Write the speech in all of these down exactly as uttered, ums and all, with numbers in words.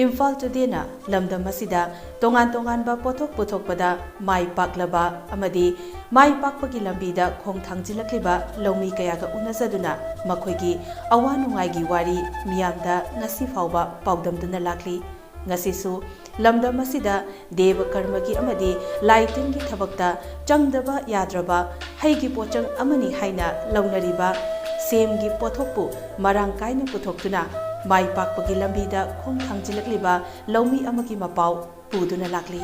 ꯏꯝꯐꯥꯜ ꯇꯨꯗꯦꯅ ꯂꯝꯗꯝ ꯑꯁꯤꯗ ꯇꯣꯉꯥꯟ ꯇꯣꯉꯥꯟꯕ ꯄꯣꯠꯊꯣꯛ ꯄꯨꯊꯣꯛꯄꯗ ꯃꯥꯏ ꯄꯥꯛꯂꯕ ꯑꯃꯗꯤ ꯃꯥꯏ ꯄꯥꯛꯄꯒꯤ ꯂꯝꯕꯤꯗ ꯈꯣꯡ ꯊꯥꯡꯖꯤꯜꯂꯛꯂꯤꯕ ꯂꯧꯃꯤ ꯀꯌꯥꯒ ꯎꯅꯖꯗꯨꯅ ꯃꯈꯣꯏꯒꯤ ꯑꯋꯥ ꯅꯨꯡꯉꯥꯏꯒꯤ ꯋꯥꯔꯤ ꯃꯤꯌꯥꯝꯗ ꯉꯁꯤ ꯐꯥꯎꯕ ꯄꯥꯎꯗꯝꯗꯨꯅ ꯂꯥꯛꯂꯤ꯫ ꯉꯁꯤꯁꯨ ꯂꯝꯗꯝ ꯑꯁꯤꯗ ꯗꯦꯕ ꯀꯔꯃꯒꯤ ꯑꯃꯗꯤ ꯂꯥꯏ ꯇꯤꯟꯒꯤ ꯊꯕꯛꯇ ꯆꯪꯗꯕ ꯌꯥꯗ꯭ꯔꯕ ꯍꯩꯒꯤ ꯄꯣꯠꯆꯪ ꯑꯃꯅꯤ ꯍꯥꯏꯅ ꯂꯧꯅꯔꯤꯕ ꯁꯦꯝꯒꯤ ꯄꯣꯠꯊꯣꯛꯄꯨ ꯃꯔꯥꯡ ꯀꯥꯏꯅ ꯄꯨꯊꯣꯛꯇꯨꯅ ꯃꯥꯏ ꯄꯥꯛꯄꯒꯤ ꯂꯝꯕꯤꯗ ꯈꯣꯡ ꯊꯥꯡꯖꯤꯜꯂꯛꯂꯤꯕ ꯂꯧꯃꯤ ꯑꯃꯒꯤ ꯃꯄꯥꯎ ꯄꯨꯗꯨꯅ ꯂꯥꯛꯂꯤ꯫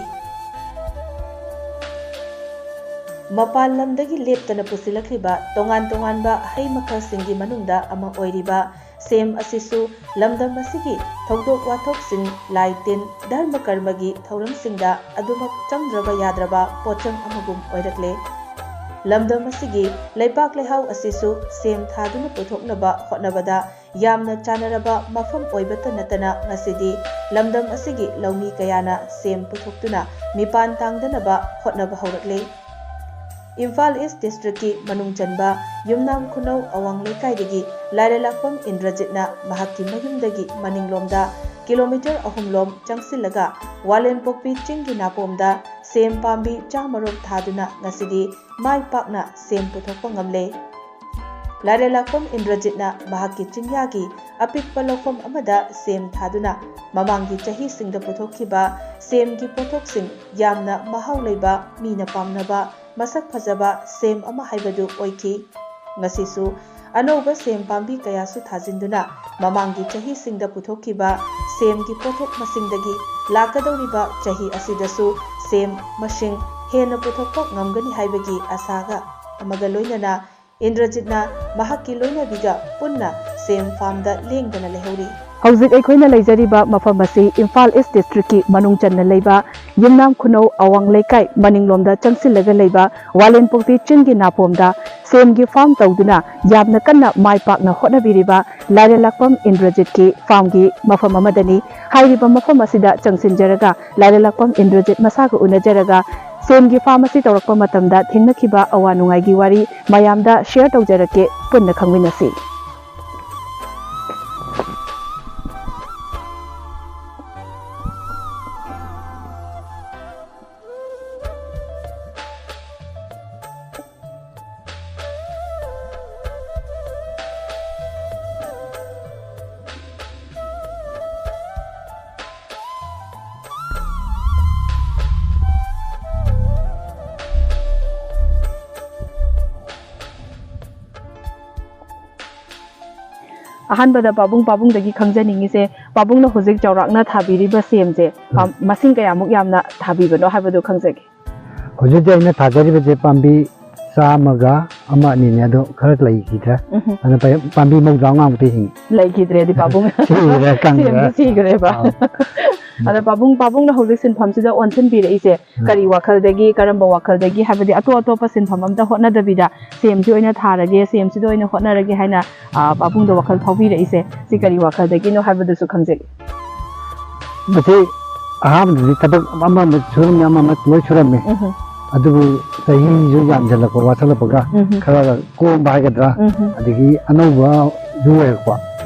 ꯃꯄꯥꯟ ꯂꯝꯗꯒꯤ ꯂꯦꯞꯇꯅ ꯄꯨꯁꯤꯜꯂꯛꯂꯤꯕ ꯇꯣꯉꯥꯟ ꯇꯣꯉꯥꯟꯕ ꯍꯩ ꯃꯈꯜꯁꯤꯡꯒꯤ ꯃꯅꯨꯡꯗ ꯑꯃ ꯑꯣꯏꯔꯤꯕ ꯁꯦꯝ ꯑꯁꯤꯁꯨ ꯂꯝꯗꯝ ꯑꯁꯤꯒꯤ ꯊꯧꯗꯣꯛ ꯋꯥꯊꯣꯛꯁꯤꯡ, ꯂꯥꯏ ꯇꯤꯟ, ꯙꯔꯃ ꯀꯔꯃꯒꯤ ꯊꯧꯔꯝꯁꯤꯡꯗ ꯑꯗꯨꯃꯛ ꯆꯪꯗ꯭ꯔꯕ ꯌꯥꯗ꯭ꯔꯕ ꯄꯣꯠꯆꯪ ꯑꯃꯒꯨꯝ ꯑꯣꯏꯔꯛꯂꯦ꯫ ꯂꯝꯗꯝ ꯑꯁꯤꯒꯤ ꯂꯩꯄꯥꯛ ꯂꯩꯍꯥꯎ ꯑꯁꯤꯁꯨ ꯁꯦꯝ ꯊꯥꯗꯨꯅ ꯄꯨꯊꯣꯛꯅꯕ ꯍꯣꯠꯅꯕꯗ ꯌꯥꯝꯅ ꯆꯥꯟꯅꯔꯕ ꯃꯐꯝ ꯑꯣꯏꯕꯇ ꯅꯠꯇꯅ ꯉꯁꯤꯗꯤ ꯂꯝꯗꯝ ꯑꯁꯤꯒꯤ ꯂꯧꯃꯤ ꯀꯌꯥꯅ ꯁꯦꯝ ꯄꯨꯊꯣꯛꯇꯨꯅ ꯃꯤꯄꯥꯟ ꯇꯥꯡꯗꯅꯕ ꯍꯣꯠꯅꯕ ꯍꯧꯔꯛꯂꯦ꯫ ꯏꯝꯐꯥꯜ ꯏꯁ ꯗꯤꯁꯇ꯭ꯔꯤꯛꯀꯤ ꯃꯅꯨꯡ ꯆꯟꯕ ꯌꯨꯝꯅꯥꯝ ꯈꯨꯅꯧ ꯑꯋꯥꯡ ꯂꯩꯀꯥꯏꯗꯒꯤ ꯂꯥꯏꯔꯦꯂꯥꯛꯄꯝ ꯏꯟꯗ꯭ꯔꯖꯤꯠꯅ ꯃꯍꯥꯛꯀꯤ ꯃꯌꯨꯝꯗꯒꯤ ꯃꯅꯤꯡꯂꯣꯝꯗ ꯀꯤꯂꯣꯃꯤꯇꯔ ꯑꯍꯨꯝ ꯂꯣꯝ ꯆꯪꯁꯤꯜꯂꯒ ꯋꯥꯂꯦꯟꯄꯣꯛꯄꯤ ꯆꯤꯡꯒꯤ ꯅꯥꯄꯣꯝꯗ ꯁꯦꯝ ꯄꯥꯝꯕꯤ ꯆꯥꯃꯔꯣꯝ ꯊꯥꯗꯨꯅ ꯉꯁꯤꯗꯤ ꯃꯥꯏ ꯄꯥꯛꯅ ꯁꯦꯝ ꯄꯨꯊꯣꯛꯄ ꯉꯝꯂꯦ꯫ ꯂꯥꯏꯔꯦꯂꯥꯛꯄꯝ ꯏꯟꯗ꯭ꯔꯖꯤꯠꯅ ꯃꯍꯥꯛꯀꯤ ꯆꯤꯡꯌꯥꯒꯤ ꯑꯄꯤꯛꯄ ꯂꯧꯐꯝ ꯑꯃꯗ ꯁꯦꯝ ꯊꯥꯗꯨꯅ ꯃꯃꯥꯡꯒꯤ ꯆꯍꯤꯁꯤꯡꯗ ꯄꯨꯊꯣꯛꯈꯤꯕ ꯁꯦꯝꯒꯤ ꯄꯣꯠꯊꯣꯛꯁꯤꯡ ꯌꯥꯝꯅ ꯃꯍꯥꯎ ꯂꯩꯕ, ꯃꯤꯅ ꯄꯥꯝꯅꯕ, ꯃꯁꯛ ꯐꯖꯕ ꯁꯦꯝ ꯑꯃ ꯍꯥꯏꯕꯗꯨ ꯑꯣꯏꯈꯤ꯫ ꯉꯁꯤꯁꯨ ꯑꯅꯧꯕ ꯁꯦꯝ ꯄꯥꯝꯕꯤ ꯀꯌꯥꯁꯨ ꯊꯥꯖꯤꯟꯗꯨꯅ ꯃꯃꯥꯡꯒꯤ ꯆꯍꯤꯁꯤꯡꯗ ꯄꯨꯊꯣꯛꯈꯤꯕ ꯁꯦꯝꯒꯤ ꯄꯣꯠꯊꯣꯛ ꯃꯁꯤꯡꯗꯒꯤ ꯂꯥꯛꯀꯗꯧꯔꯤꯕ ꯆꯍꯤ ꯑꯁꯤꯗꯁꯨ ꯁꯦꯝ ꯃꯁꯤꯡ ꯍꯦꯟꯅ ꯄꯨꯊꯣꯛꯄ ꯉꯝꯒꯅꯤ ꯍꯥꯏꯕꯒꯤ ꯑꯁꯥꯒ ꯑꯃꯒ ꯂꯣꯏꯅꯅ ꯏꯟꯗ꯭ꯔꯖꯤꯠꯅ ꯃꯍꯥꯛꯀꯤ ꯂꯣꯏꯅꯕꯤꯒ ꯄꯨꯟꯅ ꯁꯦꯝ ꯐꯥꯔꯝꯗ ꯂꯦꯡꯗꯅ ꯂꯩꯍꯧꯔꯤ꯫ ꯍꯧꯖꯤꯛ ꯑꯩꯈꯣꯏꯅ ꯂꯩꯖꯔꯤꯕ ꯃꯐꯝ ꯑꯁꯤ ꯏꯝꯐꯥꯜ ꯏꯁ ꯗꯤꯁꯇ꯭ꯔꯤꯛꯀꯤ ꯃꯅꯨꯡ ꯆꯟꯅ ꯂꯩꯕ ꯌꯨꯝꯅꯥꯝ ꯈꯨꯅꯧ ꯑꯋꯥꯡ ꯂꯩꯀꯥꯏ ꯃꯅꯤꯡꯂꯣꯝꯗ ꯆꯪꯁꯤꯜꯂꯒ ꯂꯩꯕ ꯋꯥꯂꯦꯟꯄꯣꯛꯄꯤ ꯆꯤꯡꯒꯤ ꯅꯥꯄꯣꯝꯗ ꯁꯦꯝꯒꯤ ꯐꯥꯔꯝ ꯇꯧꯗꯨꯅ ꯌꯥꯝꯅ ꯀꯟꯅ ꯃꯥꯏ ꯄꯥꯛꯅ ꯍꯣꯠꯅꯕꯤꯔꯤꯕ ꯂꯥꯏꯔꯦꯜꯂꯛꯄꯝ ꯏꯟꯗ꯭ꯔꯖꯤꯠꯀꯤ ꯐꯥꯔꯝꯒꯤ ꯃꯐꯝ ꯑꯃꯗꯅꯤ꯫ ꯍꯥꯏꯔꯤꯕ ꯃꯐꯝ ꯑꯁꯤꯗ ꯆꯪꯁꯤꯟꯖꯔꯒ ꯂꯥꯏꯔꯦꯜꯂꯛꯄꯝ ꯏꯟꯗ꯭ꯔꯖꯤꯠ ꯃꯁꯥꯒ ꯎꯅꯖꯔꯒ ꯁꯦꯝꯒꯤ ꯐꯥꯔꯝ ꯑꯁꯤ ꯇꯧꯔꯛꯄ ꯃꯇꯝꯗ ꯊꯦꯡꯅꯈꯤꯕ ꯑꯋꯥ ꯅꯨꯡꯉꯥꯏꯒꯤ ꯋꯥꯔꯤ ꯃꯌꯥꯝꯗ ꯁꯤꯌꯔ ꯇꯧꯖꯔꯛꯀꯦ, ꯄꯨꯟꯅ ꯈꯪꯃꯤꯟꯅꯁꯤ꯫ ꯑꯍꯥꯟꯕꯗ ꯄꯥꯕꯨꯡ, ꯄꯥꯕꯨꯡꯗꯒꯤ ꯈꯪꯖꯅꯤꯡꯉꯤꯁꯦ, ꯄꯥꯕꯨꯡꯅ ꯍꯧꯖꯤꯛ ꯆꯥꯎꯔꯥꯛꯅ ꯊꯥꯕꯤꯔꯤꯕ ꯁꯦꯝꯁꯦ, ꯄꯥꯝ-, ꯎꯝ꯫ ꯃꯁꯤꯡ ꯀꯌꯥꯃꯨꯛ ꯌꯥꯝꯅ ꯊꯥꯕꯤꯕꯅꯣ ꯍꯥꯏꯕꯗꯨ ꯈꯪꯖꯒꯦ꯫ ꯍꯧꯖꯤꯛꯇꯤ ꯑꯩꯅ ꯊꯥꯖꯔꯤꯕꯁꯦ ꯄꯥꯝꯕꯤ ꯆꯥꯝꯃꯒ ꯑꯃ ꯑꯅꯤꯅꯦ, ꯑꯗꯣ ꯈꯔ ꯂꯩꯈꯤꯗ꯭ꯔꯦ꯫ ꯎꯝ꯫ ꯑꯗꯨꯅ ꯄꯥ-, ꯄꯥꯝꯕꯤ ꯃꯧꯗ꯭ꯔꯥ ꯃꯉꯥꯃꯨꯛꯇꯤ ꯍꯤꯡꯉꯤ꯫ ꯂꯩꯈꯤꯗ꯭ꯔꯦꯗꯤ ꯄꯥꯕꯨꯡ꯫ ꯁꯤꯈꯤꯗ꯭ꯔꯦ, ꯀꯪꯈ꯭ꯔꯦ꯫ ꯁꯦꯝꯗꯤ ꯁꯤꯈ꯭ꯔꯦꯕ꯫ ꯑꯥ꯫ ꯑꯗ ꯄꯥꯕꯨꯡ, ꯄꯥꯕꯨꯡꯅ ꯍꯧꯖꯤꯛ ꯁꯤꯟꯐꯝꯁꯤꯗ ꯑꯣꯟꯁꯤꯟꯕꯤꯔꯛꯏꯁꯦ ꯎꯝ꯫ ꯀꯔꯤ ꯋꯥꯈꯜꯗꯒꯤ, ꯀꯔꯝꯕ ꯋꯥꯈꯜꯗꯒꯤ, ꯍꯥꯏꯕꯗꯤ ꯑꯇꯣꯞ ꯑꯇꯣꯞꯄ ꯁꯤꯟꯐꯝ ꯑꯝꯇ ꯍꯣꯠꯅꯗꯕꯤꯗ ꯁꯦꯝꯁꯤ ꯑꯣꯏꯅ ꯊꯥꯔꯒꯦ, ꯁꯦꯝꯁꯤꯗ ꯑꯣꯏꯅ ꯍꯣꯠꯅꯔꯒꯦ ꯍꯥꯏꯅ, ꯑ, ꯄꯥꯕꯨꯡꯗ ꯋꯥꯈꯜ ꯐꯥꯎꯕꯤꯔꯛꯏꯁꯦ, ꯁꯤ ꯀꯔꯤ ꯋꯥꯈꯜꯗꯒꯤꯅꯣ ꯍꯥꯏꯕꯗꯨꯁꯨ ꯈꯪꯖꯒꯦ꯫ ꯃꯁꯤ ꯑꯍꯥꯟꯕꯗꯗꯤ ꯊꯕꯛ ꯑꯃ ꯑꯃ ꯁꯨꯔꯝꯃꯤ, ꯑꯃ ꯑꯃ ꯂꯣꯏ ꯁꯨꯔꯝꯃꯤ꯫ ꯎꯝ꯫ ꯑꯗꯨꯕꯨ ꯆꯍꯤꯁꯨ ꯌꯥꯝꯁꯤꯜꯂꯛꯄ, ꯋꯥꯁꯜꯂꯛꯄꯒ ꯎꯝ꯫ ꯈꯔ ꯀꯣꯝꯕ ꯍꯥꯏꯒꯗ꯭ꯔꯥ, ꯎꯝ꯫ ꯑꯗꯒꯤ ꯑꯅꯧꯕꯁꯨ ꯑꯣꯏꯔꯛꯄ,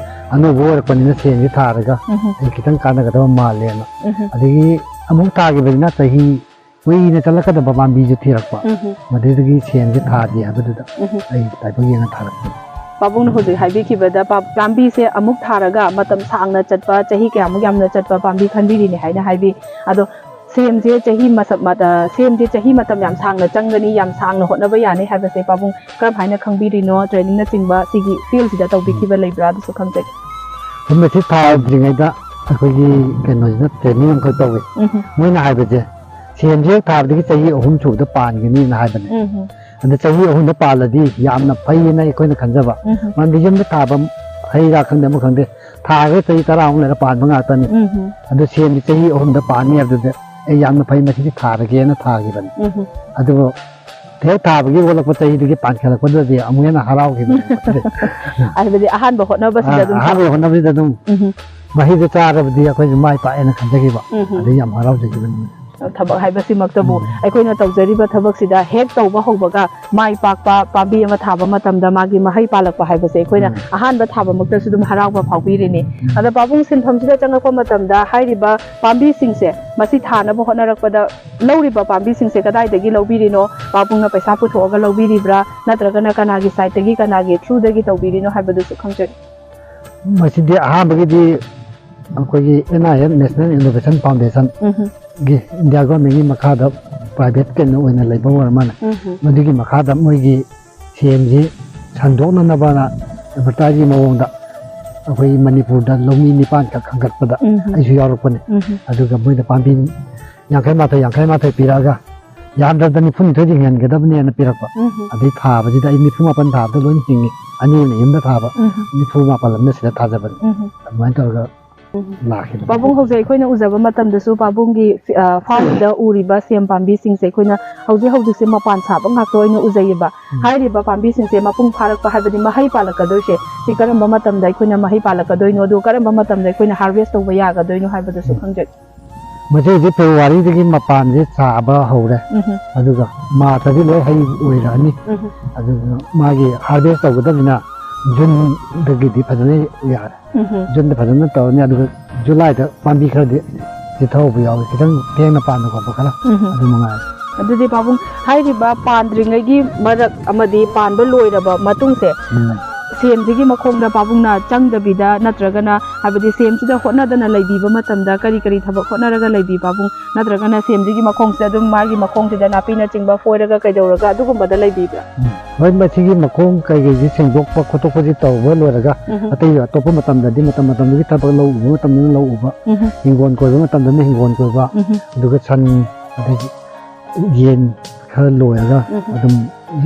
ꯑꯅꯧꯕ ꯑꯣꯏꯔꯛꯄꯅꯤꯅ ꯁꯦꯟꯁꯦ ꯊꯥꯔꯒ ꯎꯝ꯫ ꯑꯩ ꯈꯤꯇꯪ ꯀꯥꯟꯅꯒꯗꯕ ꯃꯥꯜꯂꯦꯅ꯫ ꯎꯝ꯫ ꯑꯗꯒꯤ ꯑꯃꯨꯛ ꯊꯥꯈꯤꯕꯁꯤꯅ ꯆꯍꯤ ꯀꯨꯏꯅ ꯆꯠꯂꯛꯀꯗꯕ ꯄꯥꯝꯕꯤꯁꯨ ꯊꯤꯔꯛꯄ꯫ ꯎꯝ꯫ ꯃꯗꯨꯗꯒꯤ ꯁꯦꯟꯁꯦ ꯊꯥꯗꯦ ꯍꯥꯏꯕꯗꯨꯗ ꯎꯝ꯫ ꯑꯩ ꯂꯥꯏꯕꯛ ꯌꯦꯡꯉ ꯊꯥꯔꯛꯄꯅꯤ꯫ ꯄꯥꯕꯨꯡꯅ ꯍꯧꯖꯤꯛ ꯍꯥꯏꯕꯤꯈꯤꯕꯗ ꯄꯥ-, ꯄꯥꯝꯕꯤꯁꯦ ꯑꯃꯨꯛ ꯊꯥꯔꯒ ꯃꯇꯝ ꯁꯥꯡꯅ ꯆꯠꯄ, ꯆꯍꯤ ꯀꯌꯥꯃꯨꯛ ꯌꯥꯝꯅ ꯆꯠꯄ ꯄꯥꯝꯕꯤ ꯈꯟꯕꯤꯔꯤꯅꯦ ꯍꯥꯏꯅ ꯍꯥꯏꯕꯤ꯫ ꯑꯗꯣ ꯁꯦꯝꯁꯦ ꯆꯍꯤ ꯃꯁꯛ-, ꯃꯇ-, ꯁꯦꯝꯁꯦ ꯆꯍꯤ ꯃꯇꯝ ꯌꯥꯝ ꯁꯥꯡꯅ ꯆꯪꯒꯅꯤ, ꯌꯥꯝ ꯁꯥꯡꯅ ꯍꯣꯠꯅꯕ ꯌꯥꯅꯤ ꯍꯥꯏꯕꯁꯦ ꯄꯥꯕꯨꯡ ꯀꯔꯝ ꯍꯥꯏꯅ ꯈꯪꯕꯤꯔꯤꯅꯣ? ꯇ꯭ꯔꯦꯅꯤꯡꯅꯆꯤꯡꯕ ꯁꯤꯒꯤ ꯐꯤꯜꯁꯤꯗ ꯇꯧꯕꯤꯈꯤꯕ ꯂꯩꯕ꯭ꯔꯥ? ꯑꯗꯨꯁꯨ ꯈꯪꯖꯒꯦ꯫ ꯁꯨꯝꯕꯁꯤ ꯊꯥꯗ꯭ꯔꯤꯉꯩꯗ ꯑꯩꯈꯣꯏꯒꯤ ꯀꯩꯅꯣꯁꯤꯅ ꯇ꯭ꯔꯦꯅꯤꯡ ꯑꯃꯈꯛ ꯇꯧꯋꯤ꯫ ꯎꯝ꯫ ꯃꯣꯏꯅ ꯍꯥꯏꯕꯁꯦ ꯁꯦꯝꯁꯦ ꯍꯦꯛ ꯊꯥꯕꯗꯒꯤ ꯆꯍꯤ ꯑꯍꯨꯝ ꯁꯨꯕꯗ ꯄꯥꯟꯒꯅꯤꯅ ꯍꯥꯏꯕꯅꯦ꯫ ꯎꯝ꯫ ꯑꯗ ꯆꯍꯤ ꯑꯍꯨꯝꯗ ꯄꯥꯜꯂꯗꯤ ꯌꯥꯝꯅ ꯐꯩꯌꯦꯅ ꯑꯩꯈꯣꯏꯅ ꯈꯟꯖꯕ꯫ ꯎꯝ꯫ ꯃꯔꯝꯗꯤ ꯌꯨꯝꯗ ꯊꯥꯕ ꯍꯩ ꯔꯥ ꯈꯪꯗꯦ, ꯑꯃ ꯈꯪꯗꯦ, ꯊꯥꯔꯒ ꯆꯍꯤ ꯇꯔꯥꯃꯨꯛ ꯂꯩꯔ ꯄꯥꯟꯕ ꯉꯥꯛꯇꯅꯤ꯫ ꯎꯝ ꯍꯝ, ꯑꯗꯨ ꯁꯦꯝꯗꯤ ꯆꯍꯤ ꯑꯍꯨꯝꯗ ꯄꯥꯟꯅꯤ ꯍꯥꯏꯕꯗꯨꯗ ꯑꯩ ꯌꯥꯝꯅ ꯐꯩ, ꯃꯁꯤꯗꯤ ꯊꯥꯔꯒꯦꯅ ꯊꯥꯈꯤꯕꯅꯤ꯫ ꯎꯝ ꯍꯝ꯫ ꯑꯗꯨꯕꯨ ꯍꯦꯛ ꯊꯥꯕꯒꯤ ꯑꯣꯜꯂꯛꯄ ꯆꯍꯤꯗꯨꯒꯤ ꯄꯥꯟꯈꯠꯂꯛꯄꯗꯨꯗꯗꯤ ꯑꯃꯨꯛ ꯍꯦꯟꯅ ꯍꯔꯥꯎꯈꯤꯕꯅꯤ꯫ ꯍꯥꯏꯕꯗꯤ ꯑꯍꯥꯟꯕ ꯍꯣꯠꯅꯕꯁꯤꯗ ꯑꯗꯨꯝ ꯑꯍꯥꯟꯕ ꯍꯣꯠꯅꯕꯁꯤꯗ ꯑꯗꯨꯝ ꯎꯝ ꯍꯝ, ꯃꯍꯩꯗꯣ ꯆꯥꯔꯕꯗꯤ ꯑꯩꯈꯣꯏꯁꯨ ꯃꯥꯏ ꯄꯥꯛꯑꯦꯅ ꯈꯟꯖꯈꯤꯕ꯫ ꯎꯝ ꯍꯝ꯫ ꯑꯗꯩ ꯌꯥꯝ ꯍꯔꯥꯎꯖꯈꯤꯕꯅꯤ꯫ ꯊꯕꯛ ꯍꯥꯏꯕꯁꯤꯃꯛꯇꯕꯨ ꯎꯝ꯫ ꯑꯩꯈꯣꯏꯅ ꯇꯧꯖꯔꯤꯕ ꯊꯕꯛꯁꯤꯗ ꯍꯦꯛ ꯇꯧꯕ ꯍꯧꯕꯒ ꯃꯥꯏ ꯄꯥꯛꯄ ꯄꯥꯝꯕꯤ ꯑꯃ ꯊꯥꯕ ꯃꯇꯝꯗ ꯃꯥꯒꯤ ꯃꯍꯩ ꯄꯥꯜꯂꯛꯄ ꯍꯥꯏꯕꯁꯦ ꯑꯩꯈꯣꯏꯅ ꯎꯝ꯫ ꯑꯍꯥꯟꯕ ꯊꯥꯕꯃꯛꯇꯁꯨ ꯑꯗꯨꯝ ꯍꯔꯥꯎꯕ ꯐꯥꯎꯕꯤꯔꯤꯅꯤ꯫ ꯑꯗ ꯄꯥꯕꯨꯡ, ꯁꯤꯟꯐꯝꯁꯤꯗ ꯆꯪꯉꯛꯄ ꯃꯇꯝꯗ ꯍꯥꯏꯔꯤꯕ ꯄꯥꯝꯕꯤꯁꯤꯡꯁꯦ, ꯃꯁꯤ ꯊꯥꯅꯕ ꯍꯣꯠꯅꯔꯛꯄꯗ ꯂꯧꯔꯤꯕ ꯄꯥꯝꯕꯤꯁꯤꯡꯁꯦ ꯀꯗꯥꯏꯗꯒꯤ ꯂꯧꯕꯤꯔꯤꯅꯣ? ꯄꯥꯕꯨꯡꯅ ꯄꯩꯁꯥ ꯄꯨꯊꯣꯛꯑꯒ ꯂꯧꯕꯤꯔꯤꯕ꯭ꯔꯥ, ꯅꯠꯇ꯭ꯔꯒꯅ ꯀꯅꯥꯒꯤ ꯁꯥꯏꯠꯇꯒꯤ, ꯀꯅꯥꯒꯤ ꯊ꯭ꯔꯨꯗꯒꯤ ꯇꯧꯕꯤꯔꯤꯅꯣ ꯍꯥꯏꯕꯗꯨꯁꯨ ꯈꯪꯖꯒꯦ꯫ ꯃꯁꯤꯗꯤ ꯑꯍꯥꯟꯕꯒꯤꯗꯤ ꯑꯩꯈꯣꯏꯒꯤ N I F, National Innovation Foundation um hmm, ꯒꯤ, ꯏꯟꯗꯤꯌꯥ ꯒꯣꯔꯃꯦꯟꯒꯤ ꯃꯈꯥꯗ ꯄ꯭ꯔꯥꯏꯚꯦꯠ ꯀꯩꯅꯣ ꯑꯣꯏꯅ ꯂꯩꯕ ꯑꯣꯏꯔ ꯃꯥꯜꯂꯦ꯫ ꯎꯝ ꯍꯝ, ꯃꯗꯨꯒꯤ ꯃꯈꯥꯗ ꯃꯣꯏꯒꯤ ꯁꯦꯝꯁꯤ ꯁꯟꯗꯣꯛꯅꯅꯕꯅ ꯑꯦꯗꯚꯔꯇꯥꯏꯖꯀꯤ ꯃꯑꯣꯡꯗ ꯑꯩꯈꯣꯏ ꯃꯅꯤꯄꯨꯔꯗ ꯂꯧꯃꯤ ꯅꯤꯄꯥꯟꯈꯛ ꯈꯟꯒꯠꯄꯗ ꯎꯝ ꯍꯝ, ꯑꯩꯁꯨ ꯌꯥꯎꯔꯛꯄꯅꯤ꯫ ꯎꯝ ꯍꯝ, ꯑꯗꯨꯒ ꯃꯣꯏꯗ ꯄꯥꯝꯕꯤ ꯌꯥꯡꯈꯩ ꯃꯥꯊꯣꯏ, ꯌꯥꯡꯈꯩ ꯃꯥꯊꯣꯏ ꯄꯤꯔꯛꯑꯒ ꯌꯥꯝꯗ꯭ꯔꯕꯗ ꯅꯤꯐꯨꯅꯤꯊꯣꯏꯗꯤ ꯍꯦꯟꯒꯗꯕꯅꯦꯅ ꯄꯤꯔꯛꯄ꯫ ꯎꯝ ꯍꯝ, ꯑꯗꯩ ꯊꯥꯕꯁꯤꯗ ꯑꯩ ꯅꯤꯐꯨ ꯃꯥꯄꯟ ꯊꯥꯕꯗ ꯂꯣꯏꯅ ꯍꯤꯡꯉꯤ꯫ ꯑꯅꯤ ꯑꯃ ꯌꯨꯝꯗ ꯊꯥꯕ, ꯎꯝ ꯍꯝ, ꯅꯤꯐꯨ ꯃꯥꯄꯜ ꯑꯃꯅ ꯁꯤꯗ ꯊꯥꯖꯕꯅꯤ꯫ ꯎꯝ ꯍꯝ꯫ ꯑꯗꯨꯃꯥꯏꯅ ꯇꯧꯔꯒ ꯎꯝ꯫ ꯂꯥꯛꯈꯤꯕꯅꯤ꯫ ꯄꯥꯕꯨꯡ, ꯍꯧꯖꯤꯛ ꯑꯩꯈꯣꯏꯅ ꯎꯖꯕ ꯃꯇꯝꯗꯁꯨ ꯄꯥꯕꯨꯡꯒꯤ, ꯑ, ꯐꯥꯔꯝꯁꯤꯗ ꯎꯔꯤꯕ ꯁꯦꯝ ꯄꯥꯝꯕꯤꯁꯤꯡꯁꯦ ꯑꯩꯈꯣꯏꯅ ꯍꯧꯖꯤꯛ ꯍꯧꯖꯤꯛꯁꯦ ꯃꯄꯥꯟ ꯁꯥꯕ ꯉꯥꯛꯇ ꯑꯣꯏꯅ ꯎꯖꯩꯌꯦꯕ꯫ ꯎꯝ꯫ ꯍꯥꯏꯔꯤꯕ ꯄꯥꯝꯕꯤꯁꯤꯡꯁꯦ ꯃꯄꯨꯡ ꯐꯥꯔꯛꯄ ꯍꯥꯏꯕꯗꯤ ꯃꯍꯩ ꯄꯥꯜꯂꯛꯀꯗꯣꯏꯁꯦ, ꯁꯤ ꯀꯔꯝꯕ ꯃꯇꯝꯗ ꯑꯩꯈꯣꯏꯅ ꯃꯍꯩ ꯄꯥꯜꯂꯛꯀꯗꯣꯏꯅꯣ, ꯑꯗꯨꯒ ꯀꯔꯝꯕ ꯃꯇꯝꯗ ꯑꯩꯈꯣꯏꯅ ꯍꯥꯔꯚꯦꯁ ꯇꯧꯕ ꯌꯥꯒꯗꯣꯏꯅꯣ ꯍꯥꯏꯕꯗꯨꯁꯨ ꯎꯝ꯫ ꯈꯪꯖꯒꯦ꯫ ꯃꯁꯤ ꯍꯧꯖꯤꯛ ꯐꯦꯕ꯭ꯔꯨꯋꯥꯔꯤꯗꯒꯤ ꯃꯄꯥꯟꯁꯦ ꯁꯥꯕ ꯍꯧꯔꯦ꯫ ꯎꯝ ꯍꯝ꯫ ꯑꯗꯨꯒ ꯃꯥꯔꯆꯇꯗꯤ ꯂꯣꯏ ꯍꯩ ꯑꯣꯏꯔꯛꯑꯅꯤ꯫ ꯎꯝ ꯍꯝ꯫ ꯑꯗꯨꯅ ꯃꯥꯒꯤ ꯍꯥꯔꯚꯦꯁ ꯇꯧꯒꯗꯕꯅꯤꯅ ꯖꯨꯟꯗꯒꯤꯗꯤ ꯐꯖꯅ ꯌꯥꯔꯦ꯫ ꯎꯝ ꯍꯝ꯫ ꯖꯨꯟꯗ ꯐꯖꯅ ꯇꯧꯔꯅꯤ, ꯑꯗꯨꯒ ꯖꯨꯂꯥꯏꯗ ꯄꯥꯝꯕꯤ ꯈꯔꯗꯤ ꯆꯤꯊꯍꯧꯕ ꯌꯥꯎꯏ, ꯈꯤꯇꯪ ꯊꯦꯡꯅ ꯄꯥꯟꯕ ꯈꯣꯠꯄ ꯈꯔ꯫ ꯎꯝ ꯍꯝ꯫ ꯑꯗꯨ ꯃꯉꯥꯏꯔꯦ꯫ ꯑꯗꯨꯗꯤ ꯄꯥꯕꯨꯡ, ꯍꯥꯏꯔꯤꯕ ꯄꯥꯟꯗ꯭ꯔꯤꯉꯩꯒꯤ ꯃꯔꯛ ꯑꯃꯗꯤ ꯄꯥꯟꯕ ꯂꯣꯏꯔꯕ ꯃꯇꯨꯡꯁꯦ, ꯎꯝ꯫ ꯁꯦꯝꯁꯤꯒꯤ ꯃꯈꯣꯡꯗ ꯄꯥꯕꯨꯡꯅ ꯆꯪꯗꯕꯤꯗ, ꯅꯠꯇ꯭ꯔꯒꯅ ꯍꯥꯏꯕꯗꯤ ꯁꯦꯝꯁꯤꯗ ꯍꯣꯠꯅꯗꯅ ꯂꯩꯕꯤꯕ ꯃꯇꯝꯗ ꯀꯔꯤ ꯀꯔꯤ ꯊꯕꯛ ꯍꯣꯠꯅꯔꯒ ꯂꯩꯕꯤ ꯄꯥꯕꯨꯡ? ꯅꯠꯇ꯭ꯔꯒꯅ ꯁꯦꯝꯁꯤꯒꯤ ꯃꯈꯣꯡꯁꯤꯗ ꯑꯗꯨꯝ ꯃꯥꯒꯤ ꯃꯈꯣꯡꯁꯤꯗ ꯅꯥꯄꯤꯅꯆꯤꯡꯕ ꯐꯣꯏꯔꯒ ꯀꯩꯗꯧꯔꯒ ꯑꯗꯨꯒꯨꯝꯕꯗ ꯂꯩꯕꯤꯕ꯭ꯔꯥ? ꯎꯝ꯫ ꯍꯣꯏ, ꯃꯁꯤꯒꯤ ꯃꯈꯣꯡ ꯀꯩꯀꯩꯁꯤ ꯁꯦꯡꯗꯣꯛꯄ ꯈꯣꯠꯇꯣꯛꯄꯁꯤ ꯇꯧꯕ ꯂꯣꯏꯔꯒ ꯎꯝ ꯍꯝ꯫ ꯑꯇꯩ ꯑꯇꯣꯞꯄ ꯃꯇꯝꯗꯗꯤ ꯃꯇꯝ ꯃꯇꯝꯗꯨꯒꯤ ꯊꯕꯛ, ꯂꯧ ꯎꯕ ꯃꯇꯝꯗꯅ ꯂꯧ ꯎꯕ, ꯎꯝ ꯍꯝ꯫ ꯍꯤꯡꯒꯣꯜ ꯀꯣꯏꯕ ꯃꯇꯝꯗꯅ ꯍꯤꯡꯒꯣꯜ ꯀꯣꯏꯕ, ꯎꯝ ꯍꯝ꯫ ꯑꯗꯨꯒ ꯁꯟ ꯑꯗꯒꯤ ꯌꯦꯟ ꯈꯔ ꯂꯣꯏꯔꯒ ꯎꯝ꯫ ꯑꯗꯨꯝ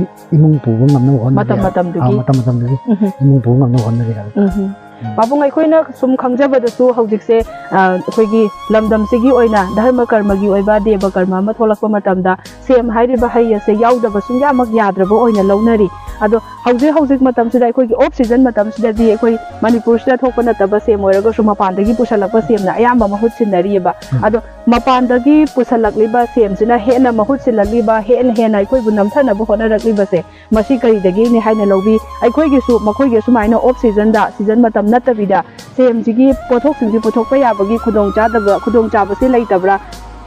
ꯏ-, ꯏꯃꯨꯡ ꯄꯨꯕ ꯉꯝꯅꯕ ꯍꯣꯠꯅꯒꯦ ꯃꯇꯝ ꯍꯥꯏꯕ꯫ ꯃꯇꯝꯗꯨꯒꯤ꯫ ꯑꯥ, ꯃꯇꯝ ꯃꯇꯝꯗꯨꯒꯤ ꯎꯝ꯫ ꯏꯃꯨꯡ ꯄꯨꯕ ꯉꯝꯅꯕ ꯍꯣꯠꯅꯒꯦ ꯍꯥꯏꯕ꯫ ꯎꯝ꯫ ꯎꯝ꯫ ꯄꯥꯕꯨꯡ, ꯑꯩꯈꯣꯏꯅ ꯁꯨꯝ ꯈꯪꯖꯕꯗꯁꯨ ꯍꯧꯖꯤꯛꯁꯦ, ꯑ, ꯑꯩꯈꯣꯏꯒꯤ ꯂꯝꯗꯝꯁꯤꯒꯤ ꯑꯣꯏꯅ ꯙꯔꯃ ꯀꯔꯃꯒꯤ ꯑꯣꯏꯕ ꯗꯦꯕ ꯀꯔꯃ ꯑꯃ ꯊꯣꯛꯂꯛꯄ ꯃꯇꯝꯗ ꯁꯦꯝ ꯍꯥꯏꯔꯤꯕ ꯍꯩ ꯑꯁꯦ ꯌꯥꯎꯗꯕ ꯁꯨꯡꯌꯥꯃꯛ ꯌꯥꯗ꯭ꯔꯕ ꯑꯣꯏꯅ ꯂꯧꯅꯔꯤ꯫ ꯑꯗꯣ ꯍꯧꯖꯤꯛ ꯍꯧꯖꯤꯛ ꯃꯇꯝꯁꯤꯗ ꯑꯩꯈꯣꯏꯒꯤ off season ꯃꯇꯝꯁꯤꯗꯗꯤ ꯑꯩꯈꯣꯏ ꯃꯅꯤꯄꯨꯔꯁꯤꯗ ꯊꯣꯛꯄ ꯅꯠꯇꯕ ꯁꯦꯝ ꯑꯣꯏꯔꯒꯁꯨ ꯃꯄꯥꯟꯗꯒꯤ ꯄꯨꯁꯜꯂꯛꯄ ꯁꯦꯝꯅ ꯑꯌꯥꯝꯕ ꯃꯍꯨꯠ ꯁꯤꯟꯅꯔꯤꯑꯕ꯫ ꯎꯝ꯫ ꯑꯗꯣ ꯃꯄꯥꯟꯗꯒꯤ ꯄꯨꯁꯜꯂꯛꯂꯤꯕ ꯁꯦꯝꯁꯤꯅ ꯍꯦꯟꯅ ꯃꯍꯨꯠ ꯁꯤꯜꯂꯛꯂꯤꯕ, ꯍꯦꯟꯅ ꯍꯦꯟꯅ ꯑꯩꯈꯣꯏꯕꯨ ꯅꯝꯊꯅꯕ ꯍꯣꯠꯅꯔꯛꯂꯤꯕꯁꯦ ꯃꯁꯤ ꯀꯔꯤꯗꯒꯤꯅꯤ ꯍꯥꯏꯅ ꯂꯧꯕꯤ? ꯑꯩꯈꯣꯏꯒꯤꯁꯨ ꯃꯈꯣꯏꯒꯤ ꯑꯁꯨꯃꯥꯏꯅ off seasonꯗ, season ꯃꯇꯝ ꯅꯠꯇꯕꯤꯗ ꯁꯦꯝꯁꯤꯒꯤ ꯄꯣꯠꯊꯣꯛꯁꯤꯡꯁꯤ ꯄꯨꯊꯣꯛꯄ ꯌꯥꯕꯒꯤ ꯈꯨꯗꯣꯡꯆꯥꯗꯕ, ꯈꯨꯗꯣꯡꯆꯥꯕꯁꯤ ꯂꯩꯇꯕ꯭ꯔꯥ?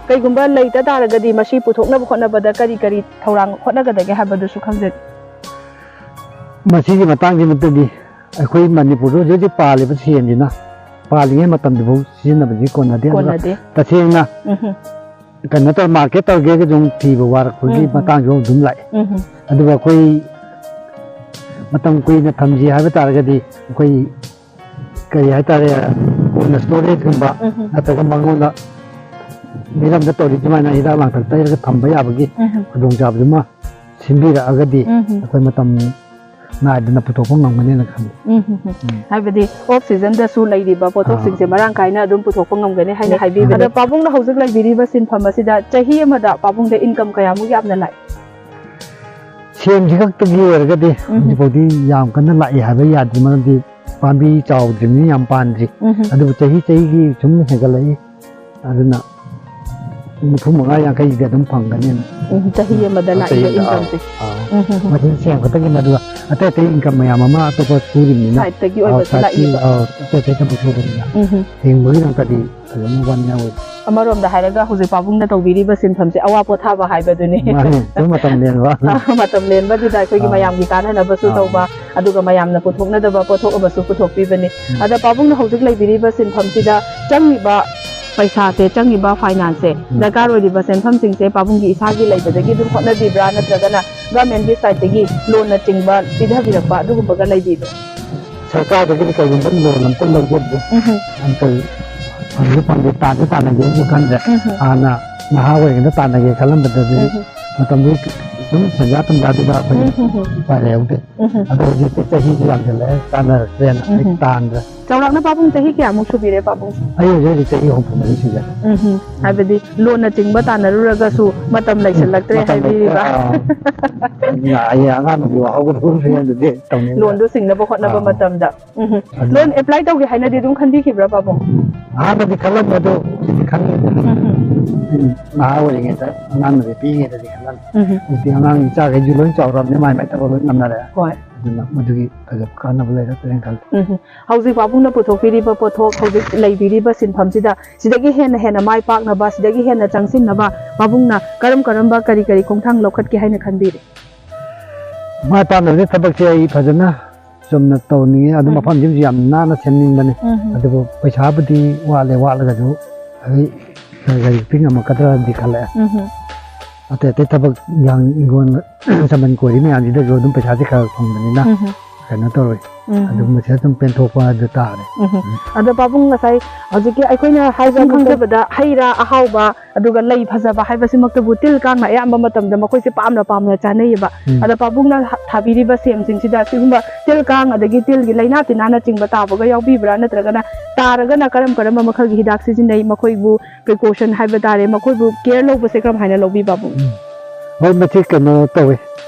ꯀꯩꯒꯨꯝꯕ ꯂꯩꯇ ꯇꯥꯔꯒꯗꯤ ꯃꯁꯤ ꯄꯨꯊꯣꯛꯅꯕ ꯍꯣꯠꯅꯕꯗ ꯀꯔꯤ ꯀꯔꯤ ꯊꯧꯔꯥꯡ ꯍꯣꯠꯅꯒꯗꯒꯦ ꯍꯥꯏꯕꯗꯨꯁꯨ ꯈꯪꯖꯅꯤ꯫ ꯃꯁꯤꯒꯤ ꯃꯇꯥꯡꯁꯤꯃꯗꯤ ꯑꯩꯈꯣꯏ ꯃꯅꯤꯄꯨꯔꯗ ꯍꯧꯖꯤꯛ ꯍꯧꯖꯤꯛ ꯄꯥꯜꯂꯤꯕ ꯁꯦꯝꯁꯤꯅ ꯄꯥꯜꯂꯤꯉꯩ ꯃꯇꯝꯗꯨꯐꯥꯎ ꯁꯤꯖꯤꯟꯅꯕꯗꯤ ꯀꯣꯟꯅꯗꯦ꯫ ꯑꯗꯨꯒ ꯀꯣꯟꯅꯗꯦ꯫ ꯇꯁꯦꯡꯅ ꯎꯝ꯫ ꯀꯩꯅꯣ ꯇꯧꯔ market ꯇꯧꯒꯦꯒ ꯑꯗꯨꯝ ꯊꯤꯕ ꯋꯥꯔꯛꯄꯒꯤ ꯎꯝ꯫ ꯃꯇꯥꯡꯁꯨ ꯑꯗꯨꯝ ꯂꯥꯛꯑꯦ꯫ ꯎꯝ꯫ ꯑꯗꯨꯒ ꯑꯩꯈꯣꯏ ꯃꯇꯝ ꯀꯨꯏꯅ ꯊꯝꯁꯤ ꯍꯥꯏꯕ ꯇꯥꯔꯒꯗꯤ ꯑꯩꯈꯣꯏ ꯀꯔꯤ ꯍꯥꯏꯇꯥꯔꯦ, cold storageꯀꯨꯝꯕ ꯎꯝ꯫ ꯅꯠꯇ꯭ꯔꯒ ꯃꯉꯣꯟꯗ ꯃꯤꯔꯝꯗ ꯇꯧꯔꯤ ꯑꯗꯨꯃꯥꯏꯅ ꯍꯤꯗꯥꯛ ꯂꯥꯡꯊꯛ ꯇꯩꯔꯒ ꯊꯝꯕ ꯌꯥꯕꯒꯤ ꯎꯝ꯫ ꯈꯨꯗꯣꯡꯆꯥꯕꯗꯨꯃ ꯁꯤꯟꯕꯤꯔꯛꯑꯒꯗꯤ ꯎꯝ꯫ ꯑꯩꯈꯣꯏ ꯃꯇꯝ ꯅꯥꯏꯗꯅ ꯄꯨꯊꯣꯛꯄ ꯉꯝꯒꯅꯦꯅ ꯈꯜꯂꯤ꯫ ꯎꯝ, ꯎꯝ, ꯎꯝ꯫ ꯎꯝ꯫ ꯍꯥꯏꯕꯗꯤ off seasonꯗꯁꯨ ꯂꯩꯔꯤꯕ ꯄꯣꯠꯊꯣꯛꯁꯤꯡꯁꯦ ꯑꯥ꯫ ꯃꯔꯥꯡ ꯀꯥꯏꯅ ꯑꯗꯨꯝ ꯄꯨꯊꯣꯛꯄ ꯉꯝꯒꯅꯤ ꯍꯥꯏꯅ ꯂꯩ-, ꯍꯥꯏꯕꯤꯕꯅꯦ꯫ ꯂꯩ꯫ ꯑꯗ ꯄꯥꯕꯨꯡꯅ ꯍꯧꯖꯤꯛ ꯂꯩꯕꯤꯔꯤꯕ ꯁꯤꯟꯐꯝ ꯑꯁꯤꯗ ꯆꯍꯤ ꯑꯃꯗ ꯄꯥꯕꯨꯡꯗ income ꯀꯌꯥꯃꯨꯛ ꯌꯥꯝꯅ ꯂꯥꯛꯏ? ꯁꯦꯝꯁꯤ ꯈꯛꯇꯒꯤ ꯑꯣꯏꯔꯒꯗꯤ ꯎꯝ꯫ ꯍꯧꯖꯤꯛꯐꯥꯎꯗꯤ ꯌꯥꯝ ꯀꯟꯅ ꯂꯥꯛꯏ ꯍꯥꯏꯕ ꯌꯥꯗ꯭ꯔꯤ, ꯃꯔꯝꯗꯤ ꯄꯥꯝꯕꯤ ꯆꯥꯎꯗ꯭ꯔꯤꯕꯅꯤꯅ ꯌꯥꯝ ꯄꯥꯟꯗ꯭ꯔꯤ꯫ ꯎꯝ꯫ ꯑꯗꯨꯕꯨ ꯆꯍꯤ ꯆꯍꯤꯒꯤ ꯁꯨꯝ ꯍꯦꯟꯒꯠꯂꯛꯏ꯫ ꯑꯗꯨꯅ ꯅꯤꯐꯨ ꯃꯉꯥ ꯌꯥꯡꯈꯩꯗꯤ ꯑꯗꯨꯝ ꯐꯪꯒꯅꯤ꯫ ꯎꯝ, ꯆꯍꯤ ꯑꯃꯗ ꯂꯥꯛꯏꯕ ꯆꯍꯤ ꯑꯃꯗ, incomeꯁꯦ꯫ ꯑꯥ, ꯑꯥ꯫ ꯎꯝ, ꯎꯝ, ꯎꯝ꯫ ꯃꯁꯤ ꯁꯦꯝ ꯈꯛꯇꯒꯤ ꯅꯠꯇꯕ ꯑꯇꯩ ꯑꯇꯩ income ꯃꯌꯥꯝ ꯑꯃ ꯑꯇꯣꯞꯄ ꯁꯨꯔꯤꯕꯅꯤꯅ, sideꯇꯒꯤ ꯑꯣꯏꯕꯁꯨ ꯑꯥ, sideꯀꯤ, ꯂꯥꯛꯏꯕ꯫ ꯑꯥ, ꯑꯇꯩ ꯑꯇꯩ ꯊꯕꯛ ꯁꯨꯕꯅꯤꯅ ꯎꯝ, ꯎꯝ꯫ ꯍꯤꯡꯕꯒꯤꯗꯃꯛꯇꯗꯤ ꯐꯖꯅ ꯋꯥꯅꯤꯡꯉꯥꯏ ꯑꯣꯏ꯫ ꯑꯃꯔꯣꯝꯗ ꯍꯥꯏꯔꯒ ꯍꯧꯖꯤꯛ ꯄꯥꯕꯨꯡꯅ ꯇꯧꯕꯤꯔꯤꯕ ꯁꯤꯟꯐꯝꯁꯦ ꯑꯋꯥ ꯄꯣꯊꯥꯕ ꯍꯥꯏꯕꯗꯨꯅꯤ꯫ ꯃꯥꯅꯦ, ꯁꯨꯝ ꯃꯇꯝ ꯂꯦꯟꯕ꯫ ꯑꯥ, ꯃꯇꯝ ꯂꯦꯟꯕꯗꯨꯗ ꯑꯩꯈꯣꯏꯒꯤ ꯑꯥ꯫ ꯃꯌꯥꯝꯒꯤ ꯀꯥꯟꯅꯅꯕꯁꯨ ꯑꯥ꯫ ꯇꯧꯕ, ꯑꯗꯨꯒ ꯃꯌꯥꯝꯅ ꯄꯨꯊꯣꯛꯅꯗꯕ ꯄꯣꯠꯊꯣꯛ ꯑꯃꯁꯨ ꯄꯨꯊꯣꯛꯄꯤꯕꯅꯤ꯫ ꯎꯝ꯫ ꯑꯗ ꯄꯥꯕꯨꯡꯅ ꯍꯧꯖꯤꯛ ꯂꯩꯕꯤꯔꯤꯕ ꯁꯤꯟꯐꯝꯁꯤꯗ ꯆꯪꯉꯤꯕ ꯄꯩꯁꯥꯁꯦ, ꯆꯪꯉꯤꯕ financeꯁꯦ, ꯎꯝ꯫ ꯗꯔꯀꯥꯔ ꯑꯣꯏꯔꯤꯕ ꯁꯦꯟꯐꯝꯁꯤꯡꯁꯦ ꯄꯥꯕꯨꯡꯒꯤ ꯏꯁꯥꯒꯤ ꯂꯩꯕꯗꯒꯤ ꯑꯗꯨꯝ ꯍꯣꯠꯅꯕꯤꯕ꯭ꯔꯥ, ꯅꯠꯇ꯭ꯔꯒꯅ governmentꯀꯤ sideꯇꯒꯤ loanꯅꯆꯤꯡꯕ ꯄꯤꯊꯕꯤꯔꯛꯄ ꯑꯗꯨꯒꯨꯝꯕꯒ ꯂꯩꯕꯤꯕ꯭ꯔꯥ? ꯁꯔꯀꯥꯔꯗꯒꯤꯗꯤ ꯀꯔꯤꯒꯨꯝꯕ loan ꯑꯝꯇ ꯂꯧꯖꯗꯦ꯫ ꯎꯝ꯫ ꯑꯝꯇ ꯐꯪꯗꯤ ꯐꯪꯗꯦ, ꯇꯥꯟꯗꯤ ꯇꯥꯟꯅꯒꯦ ꯑꯩꯁꯨ ꯈꯟꯗ꯭ꯔꯦ꯫ ꯎꯝ꯫ ꯍꯥꯟꯅ ꯅꯍꯥ ꯑꯣꯏꯔꯤꯉꯩꯗ ꯇꯥꯟꯅꯒꯦ ꯈꯜꯂꯝꯕꯗꯗꯤ ꯎꯝ꯫ ꯃꯇꯝꯗꯨꯒꯤ ꯑꯗꯨꯝ ꯁꯦꯟꯖꯥ ꯊꯨꯝꯖꯥꯗꯨꯗ ꯑꯩꯈꯣꯏ ꯎꯝ, ꯎꯝ, ꯎꯝ꯫ ꯎꯄꯥꯏ ꯂꯩꯍꯧꯗꯦ꯫ ꯎꯝ, ꯎꯝ꯫ ꯑꯗꯣ ꯍꯧꯖꯤꯛꯇꯤ ꯆꯍꯤꯁꯨ ꯌꯥꯝꯁꯤꯜꯂꯛꯑꯦ, ꯆꯥꯟꯅꯔꯛꯇ꯭ꯔꯦꯅ ꯑꯩ ꯎꯝ, ꯎꯝ꯫ ꯇꯥꯟꯗ꯭ꯔꯦ꯫ ꯆꯥꯎꯔꯥꯛꯅ ꯄꯥꯕꯨꯡ ꯆꯍꯤ ꯀꯌꯥꯃꯨꯛ ꯁꯨꯕꯤꯔꯦ, ꯄꯥꯕꯨꯡ? ꯑꯩ ꯍꯧꯖꯤꯛ ꯍꯧꯖꯤꯛ ꯆꯍꯤ ꯍꯨꯝꯐꯨ ꯃꯔꯤ ꯁꯨꯖꯜꯂꯦ꯫ ꯎꯝ, ꯎꯝ꯫ ꯍꯥꯏꯕꯗꯤ ꯂꯣꯟꯅ ꯆꯤꯡꯕ ꯇꯥꯟꯅꯔꯨꯔꯒꯁꯨ ꯃꯇꯝ ꯂꯩꯁꯤꯜꯂꯛꯇ꯭ꯔꯦ ꯃꯇꯝ ꯂꯩꯇ꯭ꯔꯦ, ꯍꯥꯏꯕꯤꯔꯤꯕ? ꯑꯥ꯫ ꯑꯩꯅ ꯍꯌꯦꯡ ꯑꯉꯥꯡ ꯅꯨꯄꯤ ꯋꯥꯍꯧꯒꯗꯕ ꯐꯤꯕꯝꯗꯨꯗꯤ ꯇꯧꯅꯤꯡꯗ꯭ꯔꯦ꯫ ꯂꯣꯟꯗꯣ ꯁꯤꯡꯅꯕ ꯍꯣꯠꯅꯕ ꯑꯥ꯫ ꯃꯇꯝꯗ꯫ ꯎꯝ, ꯎꯝ꯫ ꯑꯗꯨꯅ ꯂꯣꯟ apply ꯇꯧꯒꯦ ꯍꯥꯏꯅꯗꯤ ꯑꯗꯨꯝ ꯈꯟꯕꯤꯈꯤꯕ꯭ꯔꯥ, ꯄꯥꯕꯨꯡ? ꯑꯍꯥꯟꯕꯗꯤ ꯈꯜꯂꯝꯃꯦ, ꯑꯗꯣ ꯍꯧꯖꯤꯛꯇꯤ ꯈꯟꯗ꯭ꯔꯦꯗ꯫ ꯎꯝ, ꯎꯝ꯫ ꯎꯝ, ꯅꯍꯥ ꯑꯣꯏꯔꯤꯉꯩꯗ, ꯑꯉꯥꯡ ꯅꯨꯄꯤ ꯄꯤꯛꯏꯉꯩꯗꯗꯤ ꯈꯜꯂꯝꯃꯦ꯫ ꯎꯝ, ꯎꯝ꯫ ꯍꯧꯖꯤꯛꯇꯤ ꯑꯉꯥꯡ ꯏꯆꯥꯈꯩꯁꯨ ꯂꯣꯏ ꯆꯥꯎꯔꯕꯅꯤꯅ ꯃꯥꯏ ꯃꯥꯏ ꯊꯕꯛ ꯂꯣꯏ ꯉꯝꯅꯔꯦ꯫ ꯍꯣꯏ꯫ ꯑꯗꯨꯅ ꯃꯗꯨꯒꯤ ꯊꯣꯏꯗꯣꯛꯄ ꯀꯥꯟꯅꯕ ꯂꯩꯔꯛꯇ꯭ꯔꯦꯅ ꯈꯜꯂꯤ꯫ ꯎꯝ, ꯎꯝ꯫ ꯍꯧꯖꯤꯛ ꯄꯥꯕꯨꯡꯅ ꯄꯨꯊꯣꯛꯄꯤꯔꯤꯕ ꯄꯣꯠꯊꯣꯛ, ꯍꯧꯖꯤꯛ ꯂꯩꯕꯤꯔꯤꯕ ꯁꯤꯟꯐꯝꯁꯤꯗ ꯁꯤꯗꯒꯤ ꯍꯦꯟꯅ ꯍꯦꯟꯅ ꯃꯥꯏ ꯄꯥꯛꯅꯕ, ꯁꯤꯗꯒꯤ ꯍꯦꯟꯅ ꯆꯪꯁꯤꯟꯅꯕ ꯄꯥꯕꯨꯡꯅ ꯀꯔꯝ ꯀꯔꯝꯕ ꯀꯔꯤ ꯀꯔꯤ ꯈꯣꯡꯊꯥꯡ ꯂꯧꯈꯠꯀꯦ ꯍꯥꯏꯅ ꯈꯟꯕꯤꯔꯤ? ꯃꯥꯏ ꯄꯥꯛꯅꯕꯒꯤ ꯊꯕꯛꯁꯦ ꯑꯩ ꯐꯖꯅ ꯆꯨꯝꯅ ꯇꯧꯅꯤꯡꯉꯤ꯫ ꯑꯗꯨ ꯎꯝ꯫ ꯃꯐꯝꯁꯤꯃꯁꯨ ꯌꯥꯝ ꯅꯥꯟꯅ ꯁꯦꯝꯅꯤꯡꯕꯅꯤ꯫ ꯎꯝ, ꯎꯝ꯫ ꯑꯗꯨꯕꯨ ꯄꯩꯁꯥꯕꯨꯗꯤ ꯋꯥꯠꯂꯦ, ꯋꯥꯠꯂꯒꯁꯨ ꯑꯩ ꯈꯔ ꯈꯔ ꯄꯤꯛ ꯉꯝꯃꯛꯀꯗ꯭ꯔꯗꯤ ꯈꯜꯂꯛꯑꯦ꯫ ꯎꯝ, ꯎꯝ꯫ ꯑꯇꯩ ꯑꯇꯩ ꯊꯕꯛ ꯏꯪꯈꯥꯡ, ꯏꯪꯈꯣꯜ ꯁꯝꯕꯜ ꯀꯣꯏꯔꯤ ꯃꯌꯥꯝꯁꯤꯗꯁꯨ ꯑꯗꯨꯝ ꯄꯩꯁꯥꯁꯦ ꯈꯔ ꯈꯔ ꯐꯪꯕꯅꯤꯅ ꯎꯝ, ꯎꯝ꯫ ꯀꯩꯅꯣ ꯇꯧꯔꯣꯏ꯫ ꯎꯝ, ꯎꯝ꯫ ꯑꯗꯨꯒꯨꯝꯕꯁꯦ ꯑꯗꯨꯝ ꯄꯦꯟꯊꯣꯛꯄ ꯍꯥꯏꯕꯗꯨ ꯇꯥꯔꯦ꯫ ꯎꯝ, ꯎꯝ꯫ ꯎꯝ꯫ ꯑꯗꯣ ꯄꯥꯕꯨꯡ, ꯉꯁꯥꯏ ꯍꯧꯖꯤꯛꯀꯤ ꯑꯩꯈꯣꯏꯅ ꯍꯥꯏꯕ ꯈꯪꯖꯕꯗ ꯍꯩ ꯔꯥ ꯑꯍꯥꯎꯕ, ꯑꯗꯨꯒ ꯂꯩ ꯐꯖꯕ ꯍꯥꯏꯕꯁꯤꯃꯛꯇꯕꯨ ꯇꯤꯜ ꯀꯥꯡꯅ ꯑꯌꯥꯝꯕ ꯃꯇꯝꯗ ꯃꯈꯣꯏꯁꯦ ꯄꯥꯝꯅ ꯄꯥꯝꯅ ꯆꯥꯅꯩꯌꯦꯕ꯫ ꯎꯝ꯫ ꯑꯗ ꯄꯥꯕꯨꯡꯅ ꯍ-, ꯊꯥꯕꯤꯔꯤꯕ ꯁꯦꯝꯁꯤꯡꯁꯤꯗ ꯁꯤꯒꯨꯝꯕ ꯇꯤꯜ ꯀꯥꯡ ꯑꯗꯒꯤ ꯇꯤꯜꯒꯤ ꯂꯥꯏꯅꯥ ꯇꯤꯟꯅꯥꯅꯆꯤꯡꯕ ꯇꯥꯕꯒ ꯌꯥꯎꯕꯤꯕ꯭ꯔꯥ? ꯅꯠꯇ꯭ꯔꯒꯅ ꯇꯥꯔꯒꯅ ꯀꯔꯝ ꯀꯔꯝꯕ ꯃꯈꯜꯒꯤ ꯍꯤꯗꯥꯛ ꯁꯤꯖꯤꯟꯅꯩ? ꯃꯈꯣꯏꯕꯨ precaution ꯍꯥꯏꯕ ꯇꯥꯔꯦ, ꯃꯈꯣꯏꯕꯨ care ꯂꯧꯕꯁꯦ ꯀꯔꯝ ꯍꯥꯏꯅ ꯂꯧꯕꯤ, ꯄꯥꯕꯨꯡ? ꯎꯝ꯫ ꯍꯣꯏ, ꯃꯁꯤ ꯀꯩꯅꯣ ꯇꯧꯋꯤ,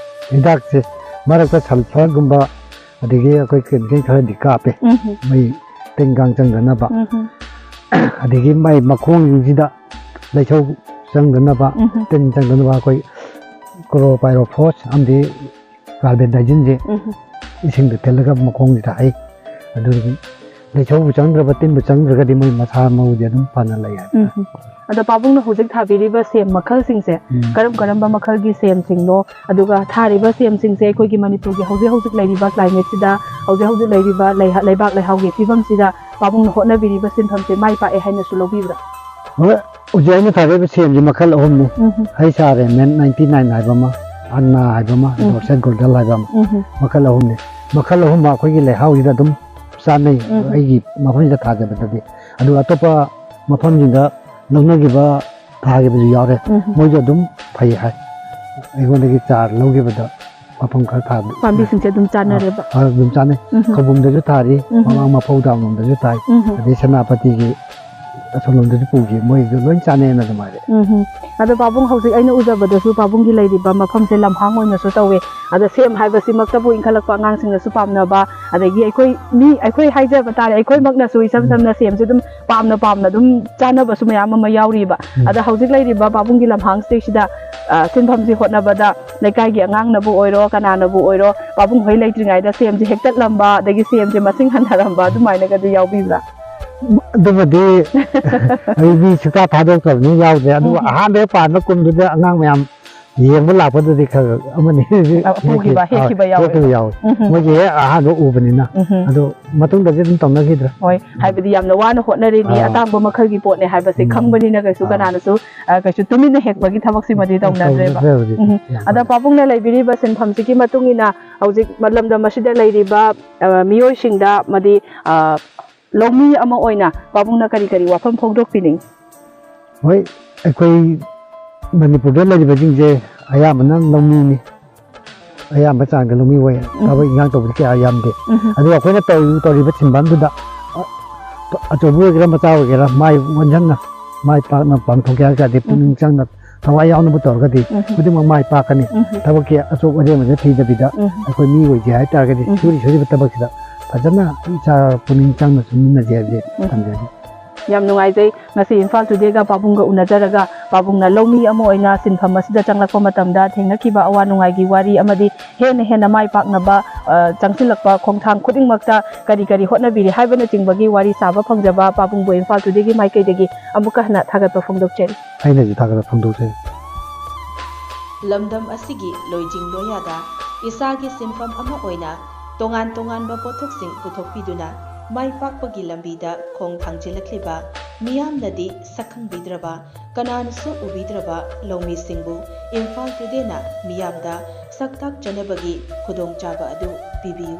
ꯍꯤꯗꯥꯛꯁꯦ ꯃꯔꯛꯇ sulpharꯒꯨꯝꯕ, ꯑꯗꯒꯤ ꯑꯩꯈꯣꯏ chemical ꯈꯔꯗꯤ ꯀꯥꯞꯄꯦ, ꯎꯝ꯫ ꯃꯩ ꯇꯤꯟ ꯀꯥꯡ ꯆꯪꯗꯅꯕ꯫ ꯎꯝ꯫ ꯑꯗꯒꯤ ꯃꯥꯏ ꯃꯈꯣꯡꯁꯤꯡꯁꯤꯗ ꯂꯩꯁꯧ ꯆꯪꯗꯅꯕ, ꯎꯝ꯫ ꯇꯤꯟ ꯆꯪꯗꯅꯕ ꯑꯩꯈꯣꯏ chlorpyrifos ꯑꯃꯗꯤ carbendazimꯁꯦ ꯎꯝ꯫ ꯏꯁꯤꯡꯗ ꯊꯤꯠꯂꯒ ꯃꯈꯣꯡꯁꯤꯗ ꯍꯩ꯫ ꯑꯗꯨꯗꯤ ꯂꯩꯁꯧꯕꯨ ꯆꯪꯗ꯭ꯔꯕ, ꯇꯤꯟꯕꯨ ꯆꯪꯗ꯭ꯔꯒꯗꯤ ꯃꯣꯏ ꯃꯁꯥ ꯃꯎꯗꯤ ꯑꯗꯨꯝ ꯐꯅ ꯂꯩ ꯍꯥꯏꯕ꯫ ꯎꯝ꯫ ꯑꯗꯣ ꯄꯥꯕꯨꯡꯅ ꯍꯧꯖꯤꯛ ꯊꯥꯕꯤꯔꯤꯕ ꯁꯦꯝ ꯃꯈꯜꯁꯤꯡꯁꯦ ꯎꯝ꯫ ꯀꯔꯝ ꯀꯔꯝꯕ ꯃꯈꯜꯒꯤ ꯁꯦꯝꯁꯤꯡꯅꯣ? ꯑꯗꯨꯒ ꯊꯥꯔꯤꯕ ꯁꯦꯝꯁꯤꯡꯁꯦ ꯑꯩꯈꯣꯏꯒꯤ ꯃꯅꯤꯄꯨꯔꯒꯤ ꯍꯧꯖꯤꯛ ꯍꯧꯖꯤꯛ ꯂꯩꯔꯤꯕ climateꯁꯤꯗ, ꯍꯧꯖꯤꯛ ꯍꯧꯖꯤꯛ ꯂꯩꯔꯤꯕ ꯂꯩꯍ-, ꯂꯩꯕꯥꯛ ꯂꯩꯍꯥꯎꯒꯤ ꯐꯤꯕꯝꯁꯤꯗ ꯄꯥꯕꯨꯡꯅ ꯍꯣꯠꯅꯕꯤꯔꯤꯕ ꯁꯤꯟꯐꯝꯁꯦ ꯃꯥꯏ ꯄꯥꯛꯑꯦ ꯍꯥꯏꯅꯁꯨ ꯂꯧꯕꯤꯕ꯭ꯔꯥ? ꯍꯣꯏ, ꯍꯧꯖꯤꯛ ꯑꯩꯅ ꯊꯥꯔꯤꯕ ꯁꯦꯝꯁꯦ ꯃꯈꯜ ꯑꯍꯨꯝꯅꯤ꯫ ꯎꯝ꯫ ꯍꯩꯁꯥ ꯔꯦꯃꯦꯟ ninety nine ꯍꯥꯏꯕ ꯑꯃ, ꯑꯟꯅꯥ ꯍꯥꯏꯕ ꯑꯃ, ꯎꯝ꯫ Dorset Golden ꯍꯥꯏꯕ ꯑꯃ꯫ ꯎꯝ꯫ ꯃꯈꯜ ꯑꯍꯨꯝꯅꯤ꯫ ꯃꯈꯜ ꯑꯍꯨꯝꯃꯛ ꯑꯩꯈꯣꯏꯒꯤ ꯂꯩꯍꯥꯎꯁꯤꯗ ꯑꯗꯨꯝ ꯆꯥꯅꯩ, ꯎꯝ꯫ ꯑꯩꯒꯤ ꯃꯐꯝꯁꯤꯗ ꯊꯥꯖꯕꯗꯗꯤ꯫ ꯑꯗꯨꯒ ꯑꯇꯣꯞꯄ ꯃꯐꯝꯁꯤꯡꯗ ꯂꯧꯅꯈꯤꯕ, ꯊꯥꯈꯤꯕꯁꯨ ꯌꯥꯎꯔꯦ꯫ ꯎꯝ꯫ ꯃꯣꯏꯁꯨ ꯑꯗꯨꯝ ꯐꯩ ꯍꯥꯏ꯫ ꯑꯩꯉꯣꯟꯗꯒꯤ ꯆꯥꯔ ꯂꯧꯈꯤꯕꯗ ꯃꯐꯝ ꯈꯔ ꯊꯥꯕ꯫ ꯄꯥꯝꯕꯤꯁꯤꯡꯁꯦ ꯑꯗꯨꯝ ꯆꯥꯟꯅꯔꯦꯕ꯫ ꯑ, ꯑꯗꯨꯝ ꯆꯥꯅꯩ꯫ ꯎꯝ꯫ ꯈꯧꯕꯨꯝꯗꯁꯨ ꯊꯥꯔꯤ, ꯎꯝ꯫ ꯃꯃꯥꯡ ꯃꯐꯧ ꯗꯥꯝꯂꯣꯝꯗꯁꯨ ꯊꯥꯏ, ꯎꯝ꯫ ꯑꯗꯩ ꯁꯦꯅꯥꯄꯇꯤꯒꯤ ꯑꯁꯣꯝꯂꯣꯝꯗꯁꯨ ꯄꯨꯈꯤ, ꯃꯣꯏꯁꯨ ꯂꯣꯏ ꯆꯥꯅꯩꯅ ꯑꯗꯨꯝ ꯍꯥꯏꯔꯛꯑꯦ꯫ ꯎꯝ꯫ ꯑꯗꯣ ꯄꯥꯕꯨꯡ, ꯍꯧꯖꯤꯛ ꯑꯩꯅ ꯎꯖꯕꯗꯁꯨ ꯄꯥꯕꯨꯡꯒꯤ ꯂꯩꯔꯤꯕ ꯃꯐꯝꯁꯦ ꯂꯝꯍꯥꯡ ꯑꯣꯏꯅꯁꯨ ꯇꯧꯋꯦ꯫ ꯑꯗꯣ ꯁꯦꯝ ꯍꯥꯏꯕꯁꯤꯃꯛꯇꯕꯨ ꯏꯟꯈꯠꯂꯛꯄ ꯑꯉꯥꯡꯁꯤꯡꯅꯁꯨ ꯄꯥꯝꯅꯕ, ꯑꯗꯒꯤ ꯑꯩꯈꯣꯏ ꯃꯤ, ꯑꯩꯈꯣꯏ ꯍꯥꯏꯖꯕ ꯇꯥꯔꯦ, ꯑꯩꯈꯣꯏꯃꯛꯅꯁꯨ ꯏꯁꯝ ꯁꯝꯅ ꯁꯦꯝꯁꯦ ꯑꯗꯨꯝ ꯄꯥꯝꯅ ꯄꯥꯝꯅ ꯑꯗꯨꯝ ꯆꯥꯅꯕꯁꯨ ꯃꯌꯥꯝ ꯑꯃ ꯌꯥꯎꯔꯤꯕ꯫ ꯎꯝ꯫ ꯑꯗ ꯍꯧꯖꯤꯛ ꯂꯩꯔꯤꯕ ꯄꯥꯕꯨꯡꯒꯤ ꯂꯝꯍꯥꯡꯁꯤꯗꯩꯁꯤꯗ, ꯑ, ꯁꯤꯟꯐꯝꯁꯤ ꯍꯣꯠꯅꯕꯗ ꯂꯩꯀꯥꯏꯒꯤ ꯑꯉꯥꯡꯅꯕꯨ ꯑꯣꯏꯔꯣ, ꯀꯅꯥꯅꯕꯨ ꯑꯣꯏꯔꯣ, ꯄꯥꯕꯨꯡ ꯍꯣꯏ ꯂꯩꯇ꯭ꯔꯤꯉꯩꯗ ꯁꯦꯝꯁꯦ ꯍꯦꯛꯇꯠꯂꯝꯕ, ꯑꯗꯒꯤ ꯁꯦꯝꯁꯦ ꯃꯁꯤꯡ ꯍꯟꯊꯔꯝꯕ ꯑꯗꯨꯃꯥꯏꯅꯒꯗꯤ ꯌꯥꯎꯕꯤꯕ꯭ꯔꯥ? ꯑꯗꯨꯃꯗꯤ ꯑꯩ ꯃꯤ ꯁꯨꯛꯊꯥ ꯊꯥꯗꯣꯛꯇꯕꯅꯤ, ꯌꯥꯎꯗ꯭ꯔꯦ꯫ ꯑꯗꯨꯒ ꯎꯝ꯫ ꯑꯍꯥꯟꯕ ꯍꯦꯛ ꯄꯥꯟꯕ ꯀꯨꯝꯗꯨꯗ ꯑꯉꯥꯡ ꯃꯌꯥꯝ ꯌꯦꯡꯕ ꯂꯥꯛꯄꯗꯨꯗꯤ ꯈꯔ ꯑꯃꯅꯤ ꯑ, ꯄꯨꯈꯤꯕ, ꯍꯦꯛꯈꯤꯕ ꯌꯥꯎꯋꯦ꯫ ꯍꯦꯛꯈꯤꯕ ꯌꯥꯎꯋꯦ꯫ ꯎꯝ꯫ ꯃꯣꯏꯒꯤ ꯍꯦꯛ ꯑꯍꯥꯟꯕ ꯎꯕꯅꯤꯅ꯫ ꯎꯝ꯫ ꯑꯗꯣ ꯃꯇꯨꯡꯗꯗꯤ ꯑꯗꯨꯝ ꯇꯧꯅꯈꯤꯗ꯭ꯔꯦ꯫ ꯍꯣꯏ, ꯍꯥꯏꯕꯗꯤ ꯌꯥꯝꯅ ꯋꯥꯅ ꯍꯣꯠꯅꯔꯤꯅꯤ, ꯑꯥ꯫ ꯑꯇꯥꯡꯕ ꯃꯈꯜꯒꯤ ꯄꯣꯠꯅꯦ ꯍꯥꯏꯕꯁꯦ ꯎꯝ꯫ ꯈꯪꯕꯅꯤꯅ ꯀꯩꯁꯨ ꯑꯥ꯫ ꯀꯅꯥꯅꯁꯨ, ꯑ, ꯀꯩꯁꯨ ꯇꯨꯃꯤꯟꯅ ꯍꯦꯛꯄꯒꯤ ꯊꯕꯛꯁꯤꯃꯗꯤ ꯇꯧꯅꯗ꯭ꯔꯦꯕ꯫ ꯇꯧꯅꯗ꯭ꯔꯦ ꯍꯧꯖꯤꯛ꯫ ꯎꯝ꯫ ꯌꯥꯝ ꯑꯗ ꯐꯔꯦ꯫ ꯄꯥꯕꯨꯡꯅ ꯂꯩꯕꯤꯔꯤꯕ ꯁꯤꯟꯐꯝꯁꯤꯒꯤ ꯃꯇꯨꯡ ꯏꯟꯅ ꯍꯧꯖꯤꯛ ꯂꯝꯗꯝ ꯑꯁꯤꯗ ꯂꯩꯔꯤꯕ, ꯑ, ꯃꯤꯑꯣꯏꯁꯤꯡꯗ ꯑꯃꯗꯤ, ꯑ, ꯂꯧꯃꯤ ꯑꯃ ꯑꯣꯏꯅ ꯄꯥꯕꯨꯡꯅ ꯀꯔꯤ ꯀꯔꯤ ꯋꯥꯐꯝ ꯐꯣꯡꯗꯣꯛꯄꯤꯅꯤꯡ? ꯍꯣꯏ, ꯑꯩꯈꯣꯏ ꯃꯅꯤꯄꯨꯔꯗ ꯂꯩꯔꯤꯕꯁꯤꯡꯁꯦ ꯑꯌꯥꯝꯕꯅ ꯂꯧꯃꯤꯅꯤ, ꯑꯌꯥꯝꯕ ꯆꯥꯡꯗ ꯂꯧꯃꯤ ꯑꯣꯏ꯫ ꯎꯝ꯫ ꯊꯕꯛ ꯏꯟꯈꯥꯡ ꯇꯧꯕꯗꯤ ꯀꯌꯥ ꯌꯥꯝꯗꯦ꯫ ꯎꯝ꯫ ꯑꯗꯨꯒ ꯑꯩꯈꯣꯏꯅ ꯇꯧꯔꯤꯕ, ꯇꯧꯔꯤꯕ ꯁꯤꯟꯐꯝꯗꯨꯗ, ꯑ, ꯑꯆꯧꯕ ꯑꯣꯏꯒꯦꯔꯥ ꯃꯆꯥ ꯑꯣꯏꯒꯦꯔꯥ, ꯃꯥꯏ ꯑꯣꯟꯁꯤꯟꯅ, ꯃꯥꯏ ꯄꯥꯛꯅ ꯄꯥꯡꯊꯣꯛꯀꯦ ꯍꯥꯏꯔꯒꯗꯤ, ꯄꯨꯛꯅꯤꯡ ꯆꯪꯅ, ꯊꯋꯥꯏ ꯌꯥꯎꯅꯕ ꯇꯧꯔꯒꯗꯤ ꯎꯝ꯫ ꯈꯨꯗꯤꯡꯃꯛ ꯃꯥꯏ ꯄꯥꯛꯀꯅꯤ꯫ ꯎꯝ꯫ ꯊꯕꯛꯀꯤ ꯑꯆꯣꯞ ꯑꯔꯦꯝꯕꯗ ꯊꯤꯗꯕꯤꯗ, ꯎꯝ꯫ ꯑꯩꯈꯣꯏ ꯃꯤ ꯑꯣꯏꯒꯦ ꯍꯥꯏꯇꯥꯔꯒꯗꯤ, ꯎꯝ꯫ ꯁꯨꯔꯤ ꯁꯨꯔꯤꯕ ꯊꯕꯛꯁꯤꯗ ꯐꯖꯅ ꯏꯆꯥ ꯄꯨꯛꯅꯤꯡ ꯆꯪꯅ ꯁꯨꯃꯤꯟꯅꯁꯦ ꯍꯥꯏꯕꯁꯦ ꯎꯝ꯫ ꯊꯝꯖꯒꯦ꯫ ꯌꯥꯝ ꯅꯨꯡꯉꯥꯏꯖꯩ, ꯉꯁꯤ ꯏꯝꯐꯥꯜ ꯇꯨꯗꯦꯒ ꯄꯥꯕꯨꯡꯒ ꯎꯅꯖꯔꯒ, ꯄꯥꯕꯨꯡꯅ ꯂꯧꯃꯤ ꯑꯃ ꯑꯣꯏꯅ ꯁꯤꯟꯐꯝ ꯑꯁꯤꯗ ꯆꯪꯂꯛꯄ ꯃꯇꯝꯗ ꯊꯦꯡꯅꯈꯤꯕ ꯑꯋꯥ ꯅꯨꯡꯉꯥꯏꯒꯤ ꯋꯥꯔꯤ ꯑꯃꯗꯤ ꯍꯦꯟꯅ ꯍꯦꯟꯅ ꯃꯥꯏ ꯄꯥꯛꯅꯕ, ꯑ, ꯆꯪꯁꯤꯜꯂꯛꯄ ꯈꯣꯡꯊꯥꯡ ꯈꯨꯗꯤꯡꯃꯛꯇ ꯀꯔꯤ ꯀꯔꯤ ꯍꯣꯠꯅꯕꯤꯔꯤ ꯍꯥꯏꯕꯅꯆꯤꯡꯕꯒꯤ ꯋꯥꯔꯤ ꯁꯥꯕ ꯐꯪꯖꯕ ꯄꯥꯕꯨꯡꯕꯨ ꯏꯝꯐꯥꯜ ꯇꯨꯗꯦꯒꯤ ꯃꯥꯏꯀꯩꯗꯒꯤ ꯑꯃꯨꯛꯀ ꯍꯟꯅ ꯊꯥꯒꯠꯄ ꯐꯣꯡꯗꯣꯛꯆꯔꯤ꯫ ꯑꯩꯅꯁꯨ ꯊꯥꯒꯠꯄ ꯐꯣꯡꯗꯣꯛꯆꯔꯤ꯫ ꯂꯝꯗꯝ ꯑꯁꯤꯒꯤ ꯂꯣꯏꯖꯤꯡ ꯂꯣꯌꯥꯗ ꯏꯁꯥꯒꯤ ꯁꯤꯟꯐꯝ ꯑꯃ ꯑꯣꯏꯅ ꯇꯣꯉꯥꯟ ꯇꯣꯉꯥꯟꯕ ꯄꯣꯠꯊꯣꯛꯁꯤꯡ ꯄꯨꯊꯣꯛꯄꯤꯗꯨꯅ ꯃꯥꯏ ꯄꯥꯛꯄꯒꯤ ꯂꯝꯕꯤꯗ ꯈꯣꯡ ꯊꯥꯡꯖꯤꯜꯂꯛꯂꯤꯕ ꯃꯤꯌꯥꯝꯅꯗꯤ ꯁꯛꯈꯪꯕꯤꯗ꯭ꯔꯕ, ꯀꯅꯥꯅꯁꯨ ꯎꯕꯤꯗ꯭ꯔꯕ ꯂꯧꯃꯤꯁꯤꯡꯕꯨ ꯏꯝꯐꯥꯜ ꯇꯨꯗꯦꯅ ꯃꯤꯌꯥꯝꯗ ꯁꯛ ꯇꯥꯛꯆꯅꯕꯒꯤ ꯈꯨꯗꯣꯡꯆꯥꯕ ꯑꯗꯨ ꯄꯤꯕꯤꯌꯨ꯫